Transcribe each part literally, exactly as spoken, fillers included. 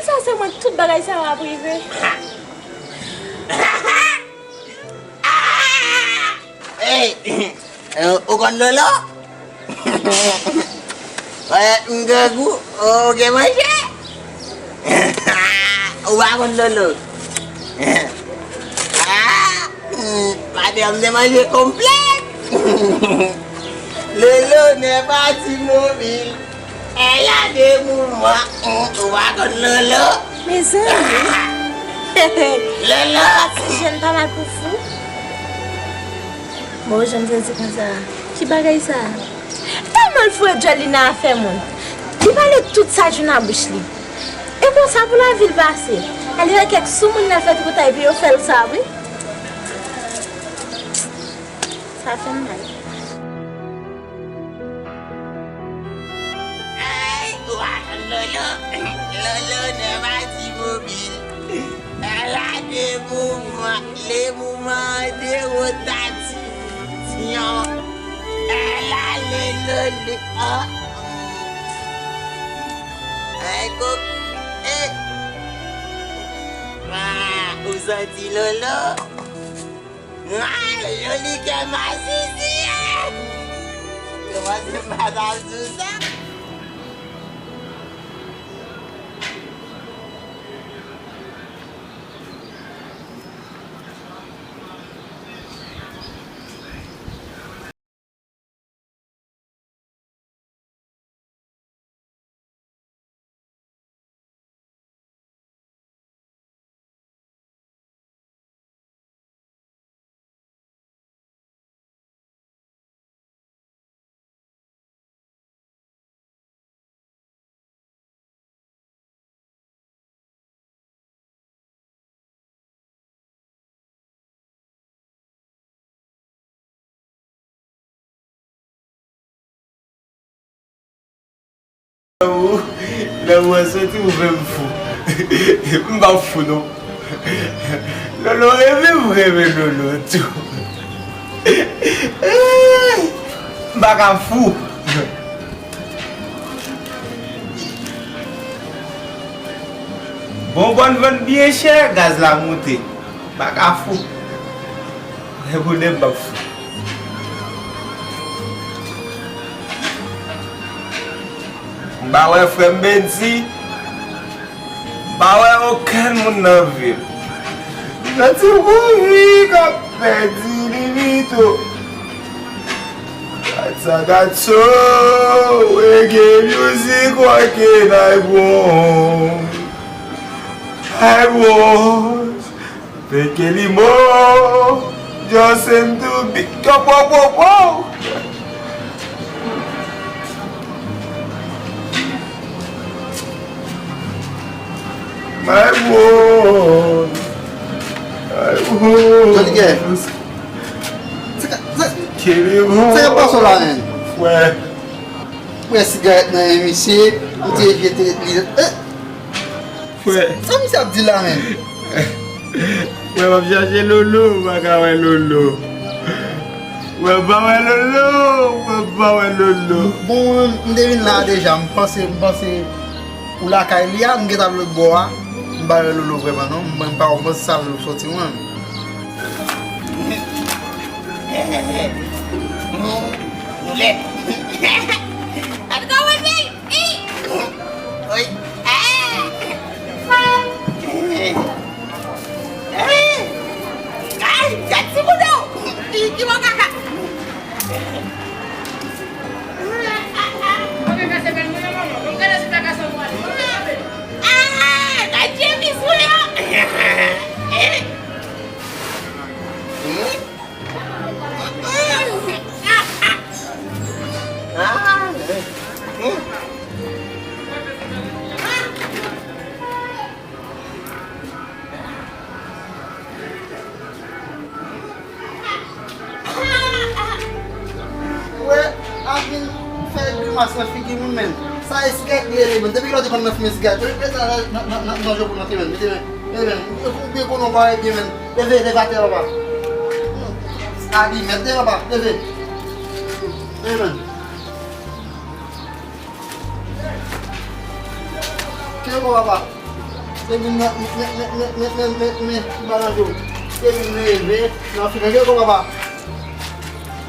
Sa se mwen tout bagay sa yo ap rive. Ey, ou konn Lolo? Wè, m grangou, ou gen manje? Ou pa konn Lolo? Ah, hmm, madanm de manje konplèt. Lolo n'est pas immobile. Elle a des mouvements. Hmm, ou pa konn Lolo? Mezanmi. Lolo. Ti jèn pa mal pou fou. Bon, jan m santi konsa. Ki bagay sa? Tèlman l foure djòl li nan afè moun. Li pale tout sa ki nan bouch li. E konsa pou lavi l pase. Al gen kèk soumoun nan fè tripotay pou yo fè l sa, wi. Sa fè m mal. Ay, wa, Lolo, Lolo n'est pas immobile. Elle a des mouvements, les mouvements de rotation. Elle a les, les, les, ah. Ay, ko, eh. Ah, ou santi Lolo? Ah, Lolo li kè masisi, eh. Kòman se madanm sou sa? Lanmou, lanmou an soti ou fè m fou. M p ap fou non. Lolo reve m reve Lolo tou. M pa ka fou. Bonbòn vann byen chè, gaz la moute. M pa ka fou. Lè bonè m p ap fou. M pa wè frè m Benzi. M pa wè okenn moun nan vi m. M santi m gon vi k ap pèdi li pito. Gatsa, gatso, reggae music, rockin' ay bon. Ay bon. Peke limo, just in to be. Yo, po, po, po. My boy. My boy. Sa li gen? Sa ka, sa, sa ka pase la, menn? Frè. Frè, sigarèt nan men misye, misye jete li. Eh! Frè. Sa misye ap di la, menn? Frè, m ap chache Lolo, m pa ka wè Lolo. Frè, m pa wè Lolo, frè, m pa wè Lolo. Bon, m te vin la deja, m panse, m panse ou lakay li a, m gentan lòt bò a. M pa wè Lolo vrèman non, m pa, m pa wè sa Lolo soti mwen. Roulèt. An tou ka, wè, Ey! Ey! Ah! Ey! Ey! Ay, gad ti bouda w! Ki, ki makaka! Ah, gad James mwen an! Wè, ap vin fè grimas nan figi moun, menn. Sa e sigarèt li rele, menn. Depi kilè w te konn nan fimen sigarèt? Mete sa nan, nan, nan, nan, nan je pou nan te, menn. Mete, menn. Mete, menn. Ou, ou byen konnen w pa byen, menn. Leve, leve atè, papa. Alimèt, leve, papa. Leve. Leve, menn. Kenbe, papa. Epi m nan, men, men, men, men, men, men, men, ti balanjou. Epi m leve, nan fimen, gen kò papa.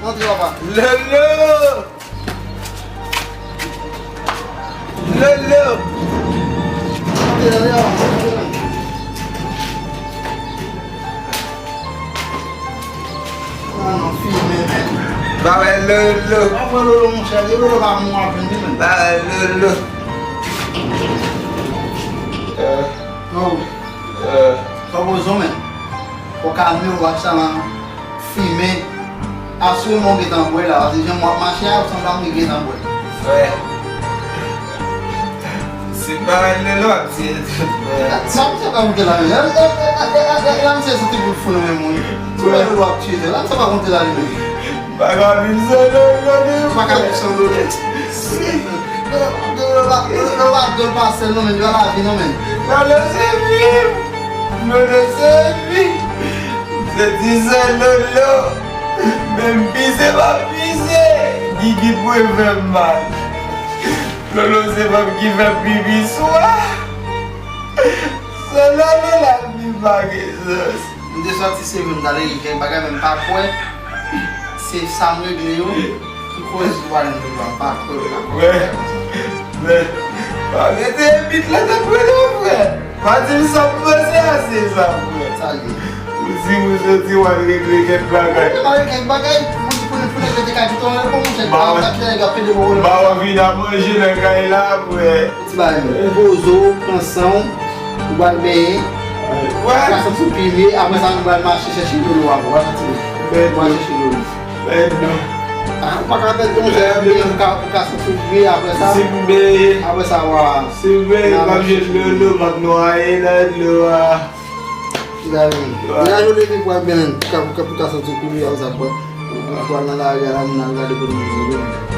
Antre papa. Lolo! Lolo! Antre, antre, antre. Ah non, fimen, men. Ba wè Lolo. Pa pran Lolo, monchè. Lolo pa moun anpil, wi, men. Ba wè Lolo. Euh. Oh. Euh. Fò w poze w, men. Fò w kalme w, w ap sa nan fimen. Asire w gentan bwè la, paske jan w ap mache a, ou sanble m gentan bwè. Wè. Se pa Lolo ap tiye tout, wè. Sa misye pa monte la, men. E, e, e, e, e, e, la misye soti pou l fou nan men moun. Se pa Lolo ap tiye, la misye pa monte la, li menm. Pa ka viv san Lolo, non. Pa ka viv san Lolo. Lolo, Lolo, Lolo, Lolo pa sèl, non, men, li pa lavi, non, men. Lolo se vi m. Lolo se vi m. Se ti sè Lolo. Menm pize pa pize. Gigi pou e fè m mal. Lolo se fanm ki fè pipi swa. San Lolo lavi pa gen sans. M te sòti se vre m t ale gen kèk bagay, men m pa kwè se sa m regle yo ki koz ou pa jwenn pibwa, m pa kwè, m pa kwè. Wè, men, pa mete bit la tankou de frè. Pa di m sa m panse a, se sa, frè. Sa l ye. Ou di ou soti w al regle kèk bagay. Ou te pale kèk bagay, pou, pou, pou nèg yo te ka kite w repon, monchè, pa, pa kite nèg ap pede pou w. Ba w anvi nan manje nan kay la, frè. Ti bagay, ou poze w, pran san w, ou pral benyen, ou pral santi w pi mye, apre sa, nou pral mache chèche Lolo a, ou pral santi w, ou pral chèche Lolo. Men non. Ah, ou pa ka pèdi, monchè, ou ka, ou ka santi w pi mye, apre sa, si m benyen, apre sa, w a, si m benyen, m ap jwenn Lolo, m ap nwaye nan dlo a. Ti bagay, men. Deja yo leve pou al benyen, pou ka, pou ka, pou ka santi w pi mye, apre sa, pou, pou al nan lari a, la, moun al gade kote moun yo ye.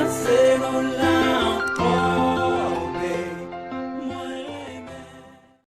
Se